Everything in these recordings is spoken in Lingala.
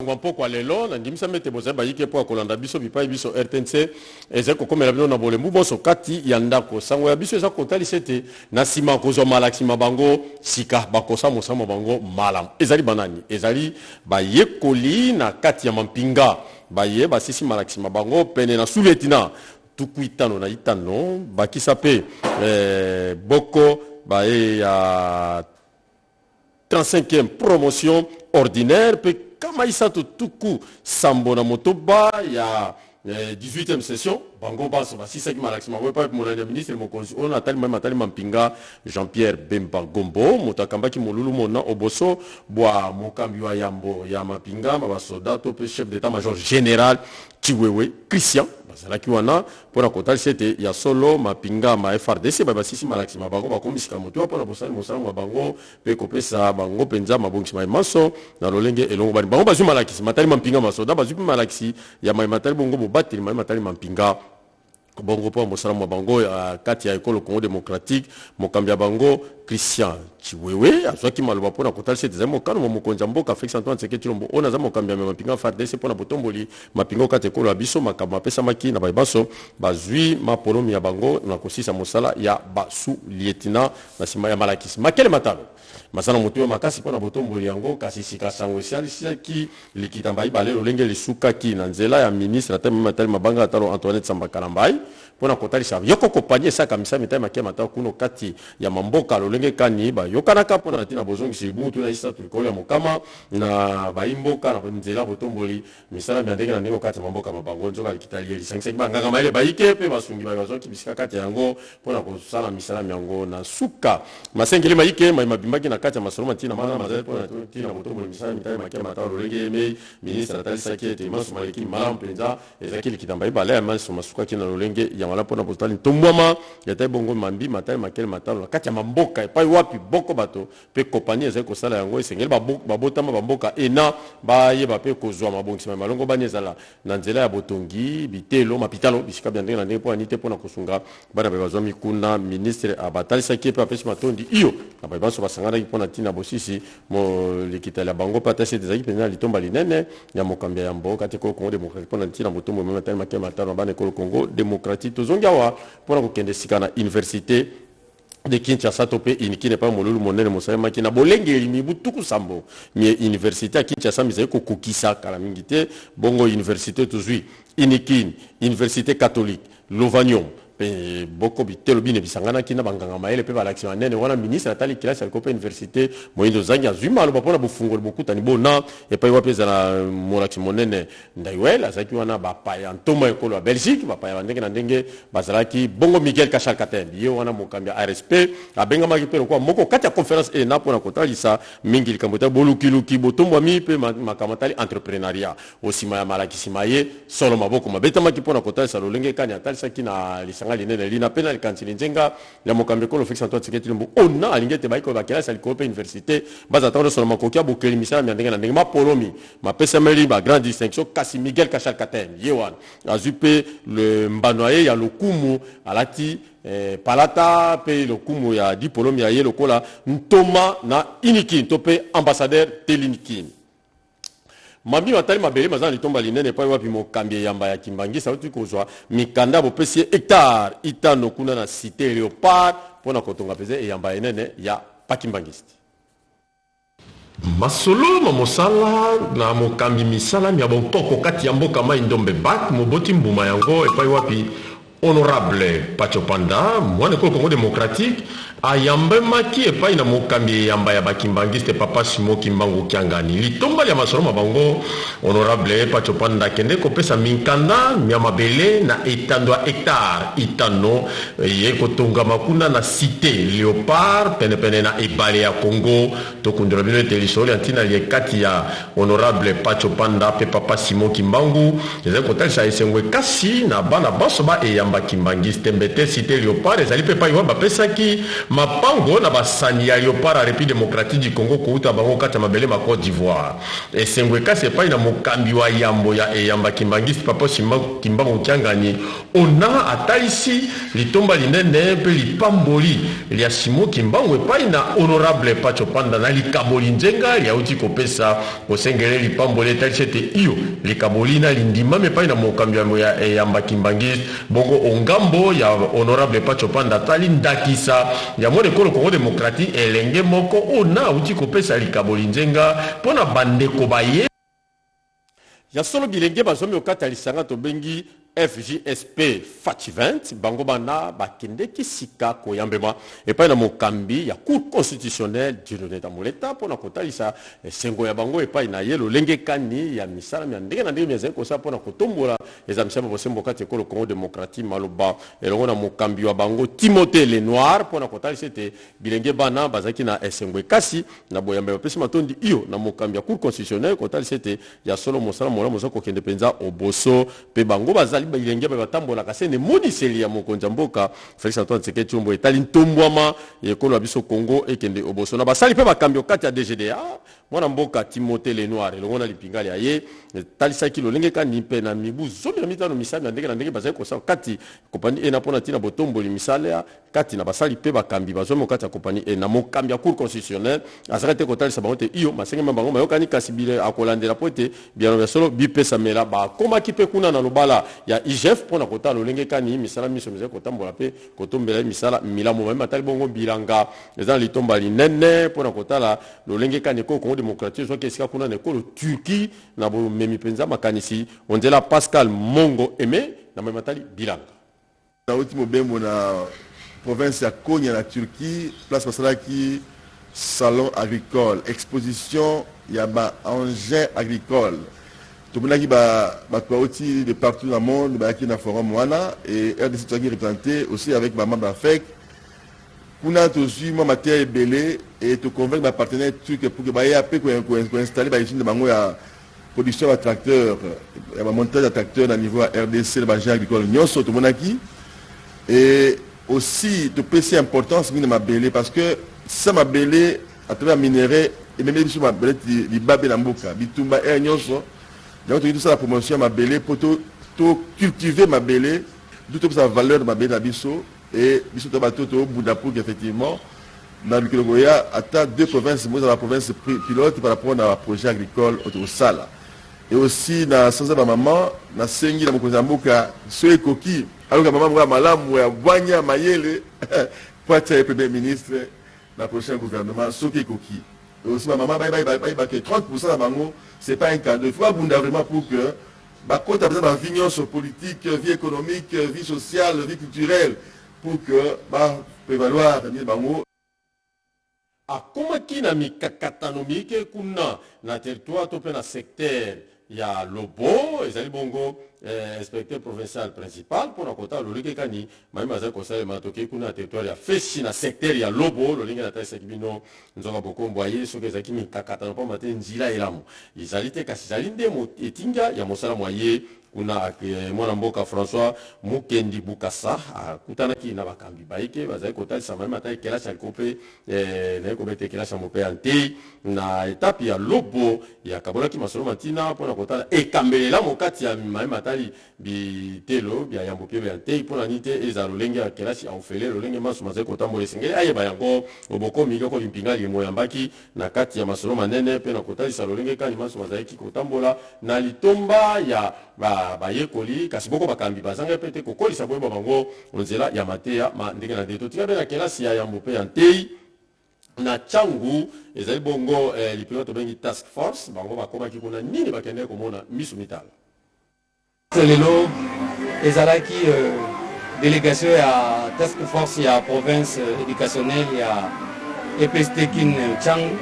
Sango ya mpokwa lelo, nandimisami ete bozali bayike mpo ya kolanda biso bipai biso RTNC ezali kokomela bino na bolembu bonso kati ya ndako. Sango ya biso eza kotalisa ete na nsima ya kozwa malakisi ma bango sika, bakosa mosala mwa bango malamu. Ezali banani? Ezali bayekoli na kati ya mampinga baye basisi malakisi ma bango pene na sulieti-na 55, bakisa mpe eh, boko baye ya 35e promotion ordinaire mpe kama isato 76 ya 18e session. Bango banso basisaki malakisi bango epai molandi ya ministre mokonzi oyo natali mai matali mampinga, Jean-Pierre Bemba Gombo, moto akambaki molulu mona oboso bwa mokambi wa yambo ya mapinga ma basoda to mpe chef d'état major général Tshiwewe Christian. Bazalaki wana mpo na kotalisa ete ya solo mapinga ma FARDC baye basisi malakisi ma bango bakomi sika motuya mpo na bosali mosala mwa bango mpe kopesa bango mpenza mabongisi maye manso na lolenge elongobani. Bango bazwi malakisi matali mampinga ma soda, bazwi mpe malakisi ya maye matali bongo bobateli maye matali mampinga bongo mpo ya mosala mwa bango ya kati ya ekolo Congo démocratique. Mokambi ya bango Christian Tshiwewe azwaki maloba mpo na kotalisa ete ezali mokano mwa mokonzi ya mboka Felix Antoine Tshisekedi Tshilombo, oyo naza mokambi ya mampinga FARDC, mpo na botomboli mapinga okati ekolo ya biso. Makambo mapesamaki na baye banso bazwi mapolomi ya bango na kosisa mosala ya basu-lieutenant na nsima ya malakisi makele matalo maza na motuya makasi mpo na botomboli yango. Kasi sika sango esalisaki likita mbaibale lolenge lisukaki na nzela ya ministre ata meme atali mabanga atalo Antoinette Samba Kalambayi mpo na kotalisa yoko kopani esaka misala mitali makia matalo kuno kati ya mamboka lolenge kani bayokanaka mpo na ntina bozongisi libungutu na isato likolo ya mokama na bayimboka na nzela botomboli misala mya ndenge na ndenge kati ya mamboka ma bango. Nzoka likita liye lisangisaki banganga mayele bayike mpe basungi baye bazwaki bisika kati ya yango mpo na kosala misala myango. Na suka, masengeli mayike maye mabimbaki na kati ya masolo ma ntina mana mazali mpo na ntina botomboli misala mitali makia matalo lolenge ye mei ministre atalisaki ete manso maleki malamu mpenza. Ezalaki likita mbaibale ya manso masukaki na lolenge ya malamu mpo na botali ntombwama ya tai bongo mambi matali makele matalo na kati ya mamboka epai wapi boko bato mpe kopani ezali kosala yango. Esengeli babotama bamboka ena bayeba mpe kozwa mabongisama ya malongo bani ezala na nzela ya botongi bitelo mapitalo bisika bya ndenge na ndenge mpo ani te mpo na kosunga bana baye bazwami kuna. Ministre abatalisaki mpe apesi matondi iyo na baye banso basanganaki mpo na ntina bosisi mo likita lya bango, mpe atalisi ete ezalaki mpenza na litomba linene ya mokambi ya yambo kati ekolo Congo démocratique mpo na ntina botombo meme matali makele matalo na bana ekolo Congo démocratique. Tozongi awa mpo na kokende sika na université de Kinshasa to mpe Unikin, epai molulu monene mosalemaki na bolengeli mibu 70 mie université ya Kinshasa mizali kokokisa kala mingi te. Bongo université tozwi Unikin, université catholique Lovanium mpe boko bitelo bine bisanganaki na banganga mayele mpe balakisi manene. Wana ministre atali kelasi ya likolo mpe université Moyindo Nzangi azwi maloba mpo na bofungoli bokutani bona, epai wapi ezala molakisi monene Ndaiwel azalaki wana, bapaya ntoma ekolo ya Belgique, bapaya ba ndenge na ndenge bazalaki bongo. Miguel Kashal Katemb ye wana mokambi ya ARSP abengamaki mpe lokola moko kati ya conference ena mpo na kotalisa mingi likambo etali bolukiluki botombwami mpe makambo etali entrepreneuriat. Osima ya malakisi maye, solo maboko mabetamaki mpo na kotalisa lolenge kani atalisaki na lisanga linene lina mpe na likanisi linzenga ya mokambi ekolo Felix Antoine Tshisekedi Tshilombo, ona alingi ete bayekoli ba kelasi ya likolo mpe universite bazala ntango nyonso na makoki ya bokeli misala mya ndenge na ndenge. Mapolomi mapesameli ba grande distinction, kasi Miguel Kashal Katem ye wana azwi mpe le mbano ya ye ya lokumu, alati palata mpe lokumu ya dipolomi ya ye lokola ntoma na Unikin to mpe ambassadeur de l'Unikin. Mambi matali mabele maza na litomba linene, epai wapi mokambi eyamba ya Kimbanguiste auti kozwa mikanda bopesi ye hectare 5 kuna na cité Léopard mpo na kotonga mpenza eyamba enene ya Bakimbanguiste. Masolo ma mosala na mokambi misala mya bonkoko kati ya mboka Mai Ndombe Bak moboti mbuma yango, epai wapi Honorable Patsho Panda, mwana ekolo Congo democratique, ayambemaki epai na mokambi eyamba ya ba kimbanguiste Papa Simon Kimbangu Kiangani. Litomba lya masolo ma bango, Honorable Patsho Panda akende kopesa minkanda mya mabele na etando ya hectare 5 eye kotongama kuna na cite Leopard penepene na ebale ya Congo. Tokundola bino ete lisolo lya ntina liye kati ya Honorable Patsho Panda mpe Papa Simon Kimbangu ezali kotalisa esengo ekasi na bana banso ba eyamba kimbanguiste. Tembe te, cite Leopard ezali mpe epai wapi bapesaki mapango na basani ya Leopard ya Republique Democratique du Congo kouta bango kati ya mabele ma Cote d'Ivoire. Esengo ekasi epai na mokambi wa yambo ya eyamba Kimbanguiste Papa Kimbangu Kiangani ona atalisi litomba linene mpe lipamboli lya Simon Kimbangu epai na honorable Pacho Panda na likaboli nzenga liauti kopesa kosengele lipamboli etalisi ete iyo likaboli na lindimami epai na mokambi ya eyamba Kimbanguiste. Bongo ongambo ya honorable Pacho Panda atali ndakisa ya mwana ekolo Congo Democratique elenge moko ona auti kopesa likaboli nzenga mpo na bandeko baye. Ya solo bilenge bazwami okati ya lisanga tobengi FJSP Fatshi 20 bango bana bakendeki sika koyambema epai na mokambi ya Cour constitutionnelle Dieudonné Tamuleta mpo na kotalisa esengo ya bango epai na ye lolenge kani ya misala mya ndenge na ndenge mizali kosala mpo na kotombola eza misala bosembo kati ekolo Congo Démocratique. Maloba elongo na mokambi wa bango Timothée Lenoir mpo na kotalisa ete bilenge bana bazalaki na esengo ekasi na boyambe bapesi matondi iyo na mokambi ya Cour constitutionnelle kotalisa ete ya solo mosala molamu oza kokende mpenza oboso mpe bango bazali bilenge batambolaka se na emoniseli ya mokonzi ya mboka Félix Antoine Tshisekedi Tshilombo etali ntombwama ya ekolo ya biso Congo ekende oboso. Na basali mpe bakambi okati ya DGDA, mwana mboka Timothée Lenoir elongo na lipinga lya ye etalisaki lolenge kani mpe na mibu 15 misala ya ndenge na ndenge bazali kosala kati kompani ena mpona ntina botomboli misala kati na basali mpe bakambi bazwami kati ya kompani ena. Mokambi ya Cour constitutionnelle azalaki te kotalisa bango te iyo masengami bango mayokani, kasi bile akolandela mpo ete biyano ya solo bipesamela. Bakomaki mpe kuna na lobala ya IGF mpona kotala lolenge kani misala miso mizali kotambola mpe kotombela misala milamu mayema tali bongo bilanga eza na litomba linene mpona kotala lolenge kani ekolo Congo Démocratique ezwaki esika kuna na ekolo Turquie na bomemi mpenza makanisi onzela Pascal Mongo Aimé na mayema tali bilanga. Nauti mobembo na province ya Konya na Turquie, place basalaki salon agricole, exposition ya ba engins agricoles. Tomonaki bato bauti de partout dans le monde bayaki na forum wana, et RDC tozalaki représenté aussi avec ba membre ya FEC. Kuna tozwi mwa mateya ebele et toconvaincre ba partenaire turc pour que baya mpe koinstaller ba usine na bango ya production ya batracteur, ya bamontage ya tracteur na niveau ya RDC na baengin agricole nyonso tomonaki. Et aussi topesi importance mingi na mabele, parce que sa mabele à travers minerai ememeli biso mabele libabe na mboka, bitumba aire nyonso. Yango toki tosala promotion ya mabele mpo tocultive mabele, du topesa valeur na mabele na biso. Et biso to bato tobunda pour qu'effectivement na mikolo koya ata deux provinces mo ezala province pilote par rapport na projet agricole oyo tokosala. Et aussi na sanza bamama, nasengi na mokonzi ya mboka, so ekoki, aluka mama moko ya malamu, ya bwanya, mayele, po atia ye premier ministre na prochain gouvernement soki ekoki. Et aussi bamama bayeba ke 30 na bango, c'est pas un cadeau. Il faut babunda vraiment pour que bakota mpenza bavie nyonso, politique, vie économique, vie sociale, vie culturelle, pour que baprévaloir nini bango. Akomaki na mikakatano mike kuna na territoire to mpe na secteur ya Lobo, ezali bongo inspecteur provincial principal mpona kotala lolenge kani mayema azali kosalema. Tokei kuna na territoire ya Feshi na secteur ya Lobo, lolenge natalisaki bino nzoka bokombo aye soki ezalaki mikakatano pamba te nzela elamu ezali te, kasi ezali nde etinga ya mosala mwa ye kuna. Mwana mboka François Mukendi Bukasa akutanaki na bakambi bayike bazali kotalisa mayema ata kelasi ya liko mpe naye kobeta kelasi ya mope ya ntei na etape ya Lobo. Yakabolaki masolo matina mpona kotala ekambelelamu kati ya mayema atali bitelo bya yambo mpe ya ntei, mpona nini te ezala lolenge ya kelasi ya ofele, lolenge maso mazali kotambola esengeli ayeba yango. Obokomi loko limpinga limo yambaki na kati ya masolo manene mpe na kotalisa lolenge kani maso mazalaki kotambola na litomba ya bayekoli, kasi boko bakambi bazanga mpe te kokolisa boyeba bango nzela ya mateya ma ndenge na ndenge. Totika mpe na kelasi ya yambo mpe ya ntei na Tshangu, ezali bongo lipinga tobengi task force. Bango bakomaki kuna, nini bakendeki komona miso mitala? Lelo ezalaki délégation ya task force ya province éducationnelle ya EPST Kin Tshangu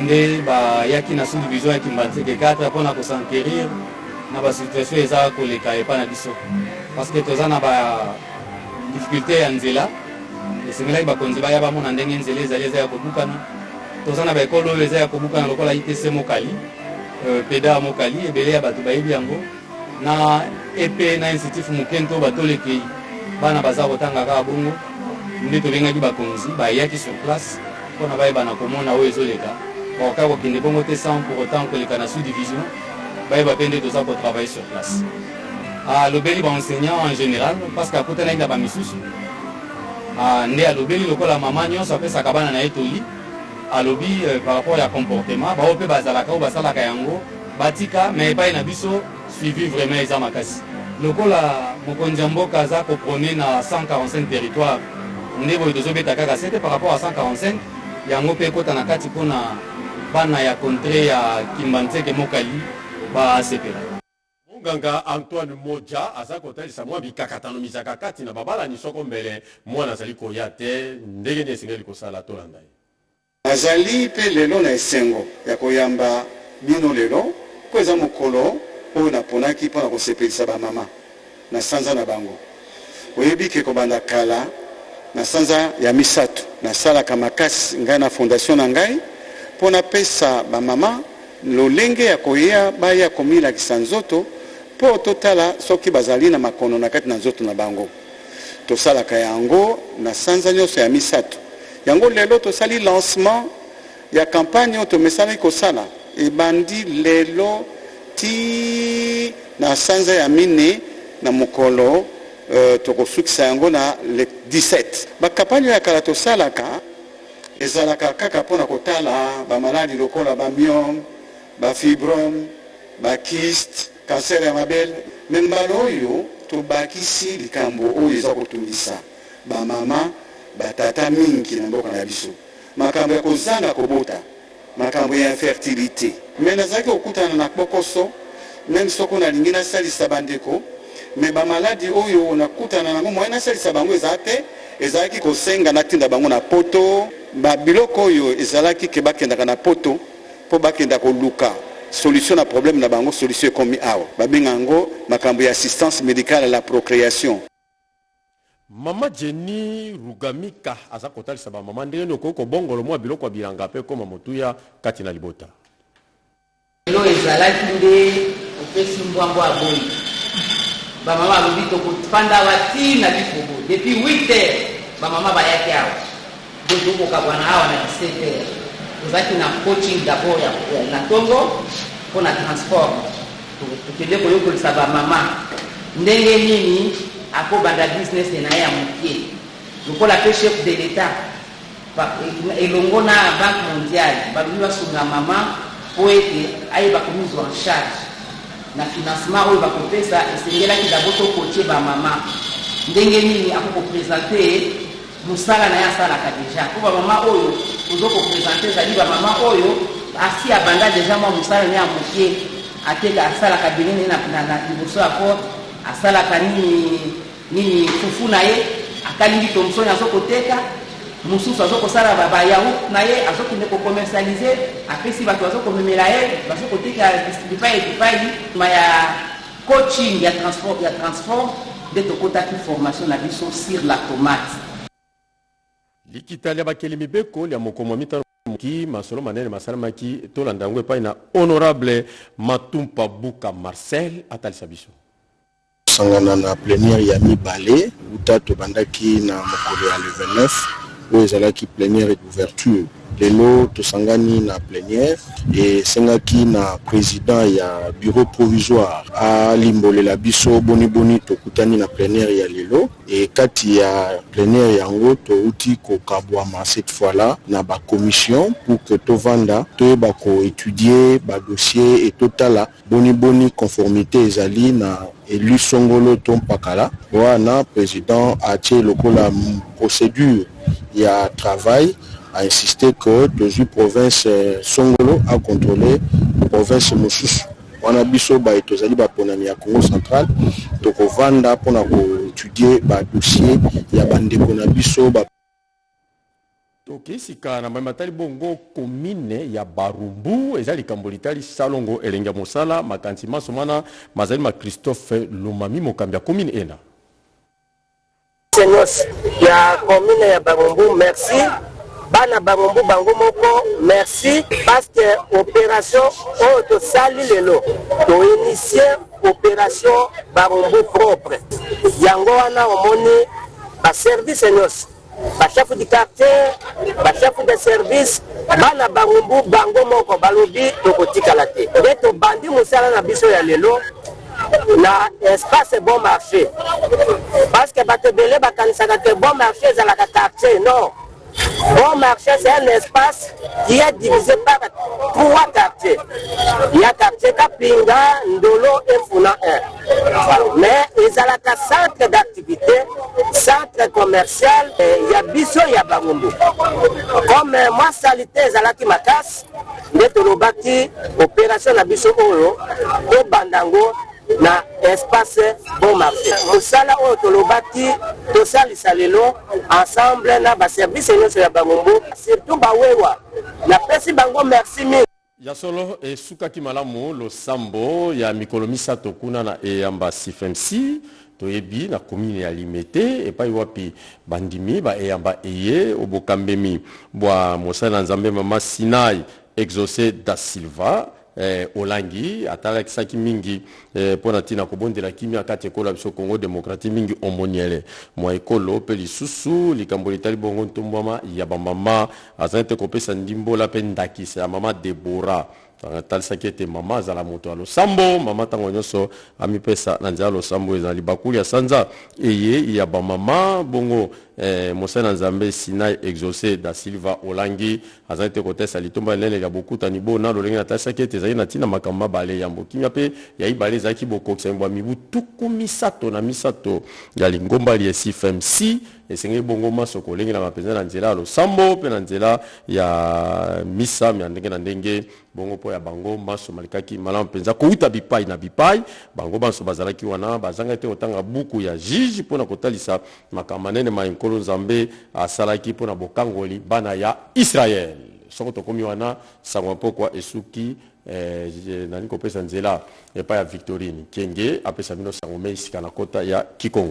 nde bayaki na sous-division ya Kimbanseke 4 mpona kos'enquérir na basituation eza koleka epa na biso, parce que toza na badifficulté ya nzela. Esengelaki bakonzi baya bamona ndenge nzela ezali, eza ya kobukana. Toza na baekole oyo eza ya kobukana lokola ITC Mokali, peda Mokali, ebele ya bato bayebi yango, na epe na institut Mokento batolekei bana baza kotanga kaka bongo. Nde tobengaki bakonzi bayaki sur place mpona bayeba na komona oyo ezoleka. Bakoka kokende bongo te sans pour autant koleka na sous-division, bayeba mpe nde toza kotravailler sur place. Alobeli baenseignant en général parce que akutanaki na bamisusu. Nde alobeli lokola mama nyonso apesaka bana na ye toli. Alobi par rapport ya comportement, baoyo mpe bazalaka oyo basalaka yango batika, mais epai na biso suivi vraiment eza makasi. Lokola mokonzi ya mboka aza koprôner na 145 territoire, nde boye tozobeta kaka sete par rapport à 145 yango mpe ekota na kati mpona bana ya contrée ya Kimbanseke Mokali basepela. Monganga Antoine Moja aza kotalisa mwa mikakatano mizaka kati na babalani soko mbele mwana azali koya te, ndenge nini esengeli kosala. Tolanda ye. Nazali mpe lelo na esengo ya koyamba bino lelo mpo eza mokolo oyo naponaki mpo na kosepelisa bamama na sanza na bango. Oyebi ke kobanda kala na sanza ya misato, nasalaka makasi ngai na fondation na ngai mpo napesa bamama lolenge ya koya baya komilakisa nzoto mpo totala soki bazali na makono na kati na nzoto na bango. Tosalaka yango na sanza nyonso ya misato. Yango lelo tosali lancement ya campagne oyo tomesanaki kosala. Ebandi lelo ti na sanza ya mine na mokolo tokosukisa yango na le 17. Bakampagne oyo ya kala tosalaka ezalaka kaka mpona kotala bamaladi lokola bamyome, bafibrome, bakyste, cancer ya mabele. Me mbala oyo tobakisi likambo oyo eza kotungisa bamama, batata mingi na mboka na biso, makambo ya kozanga kobota, makambo ya infertilité. Me nazalaki kokutana na kpokoso meme soko nalingi nasalisa bandeko, me bamaladi oyo nakutana nango, moyen nasalisa bango eza te. Ezalaki kosenga natinda bango na Poto. Babiloko oyo ezalaki ke bakendaka na Poto mpo bakenda koluka solution na problème na bango, solution ekomi awa. Babenga yango makambo ya assistance médicale à la procréation. Mama Jenny Rugamika aza kotalisa bamama ndenge nini okoki kobongolo mwa biloko ya bilanga mpe ekóma motuya kati na libota. Lelo ezalaki nde opesi mbwambwa aboyi. Bamama balobi tokofanda awa ti na lifobo. Depuis 8 heures bamama bayaki awa, donc tokokabwana awa na 17 heures. Tozalaki na coaching d'abord ya na ntongo mpo na transport. Tokende koyokolisa bamama ndenge nini akobanda business na ye ya moke, lokola mpe chef de l'État elongo na Banque mondiale balobi basunga mama mpo ete ayeba komizwa en charge na financement oyo bakopesa. Esengelaki d'abord tocoacher bamama ndenge nini akokoprésenter mosala na ye asalaka déjà, mpo bamama oyo ozo koprésenter ezali bamama oyo asi abanda déjà mwa mosala na ye ya moke. Ateka, asalaka benene na liboso ya porte, asalaka nini nini, fufu na ye, akalingi thomson, azokoteka. Mosusu azokosala bayaourt na ye, azokende kocommercialiser, apesi bato, azokomemela ye, bazokoteka bipai bipai. Ma ya coaching ya transport nde tokotaki formation na biso sur la tomate. Likita lya bakeli mibeko lya mokomo ya mitano ki masolo manene masalamaki. Tolanda yango epai na honorable Matumpa Buka Marcel atalisa biso. Kosangana na plénière ya mibale wuta tobandaki na mokolo ya le 29 oyo ezalaki plénière d'ouverture. Lelo tosangani na plénière. Esengaki na président ya bureau provisoire alimbolela biso boniboni tokutani na plénière ya lelo. E kati ya plénière yango, touti kokabwama cette fois-là na bacommission pour que tovanda, toyeba koétudier badossier e totala boniboni conformité ezali na élu songolo to mpakala wana. Président atie lokola procédure ya travail, a insisté que tozwi province songolo acontrôle province mosusu wana. Biso baye tozali baponami ya Congo Central, tokovanda mpona koétudier badossier ya bandeko na biso ba. Tokei sika na mayema tali bongo commune ya Barumbu. Eza likambo litali salongo elenge ya mosala. Makanisi maso mana mazali ma Christophe Lomami, mokambi ya commune ena. Nyonso ya commune ya Barumbu, merci. Bana Barumbu bango moko, merci, parce que opération oyo tosali lelo, toinitier opération Barumbu propre. Yango wana omoni baservice nyonso. Ba chef du quartier, ba chef de service, bana Barumbu bango moko balobi tokotikala te. Nde tobandi mosala na biso ya lelo na espace Bon Marché, parce que bato ebele bakanisaka ke Bon Marché ezalaka quartier. Non, Bon Marché, c'est un espace qui est divisé par trois quartiers. Il y a quartier Kapinga, Ndolo et Funa 1. Mais ezalaka centre d'activité, centre commercial ya biso ya Barumbu. Comme mwa saleté ezalaki makasi, nde tolobaki opération na biso oyo tobanda yango na espace Bon Marché. Mosala oyo tolobaki tosalisa lelo ensemble na ba service nyonso ya Barumbu, surtout bawewa, napesi bango merci mingi. Ya solo, esukaki malamu losambo ya mikolo 3 kuna na eyamba CIFMC, toyebi na commune ya Limete, epai wapi bandimi baeyamba eye obokambemi bwa mosali na Nzambe mama Sinai Exaucé da Silva Olangi. Atalakisaki mingi mpo na ntina kobondela kimia kati ekolo ya biso Congo démocratique, mingi omoniele mwa ekolo, mpe lisusu likambo litali bongo ntombwama ya bamama. Azali te kopesa ndimbola mpe ndakisa ya mama Debora. Atalisaki ete mama azala moto ya losambo, mama ntango nyonso amipesa na nzela ya losambo. Ezali bakuli ya sanza eye ya bamama. Bongo mosali na Nzambe Sinai Exaucé da Silva Olangi azali te kotesa litomba linene ya bokutani bona lolenge natalisaki ete ezali na ntina makambo mabale: yambo, kimia, mpe ya ibale ezalaki bokokisa bwa mibu 33 ya lingomba lia CIFMC. Esengeli bongo maso kolengelama mpenza na nzela ya losambo mpe na nzela ya misa ya ndenge na ndenge. Bongo mpo ya bango maso malikaki malamu mpenza kouta bipai na bipai. Bango banso bazalaki wana bazangaki te kotanga buku ya Juge mpona kotalisa makambo manene ma Nkolo Nzambe asalaki mpona bokangoli bana ya Israele. Soko tokomi wana, sango ya mpokwa esuki. Nani kopesa nzela epai ya Victorine Kenge apesa bino sango me esika na kota ya Kikongo.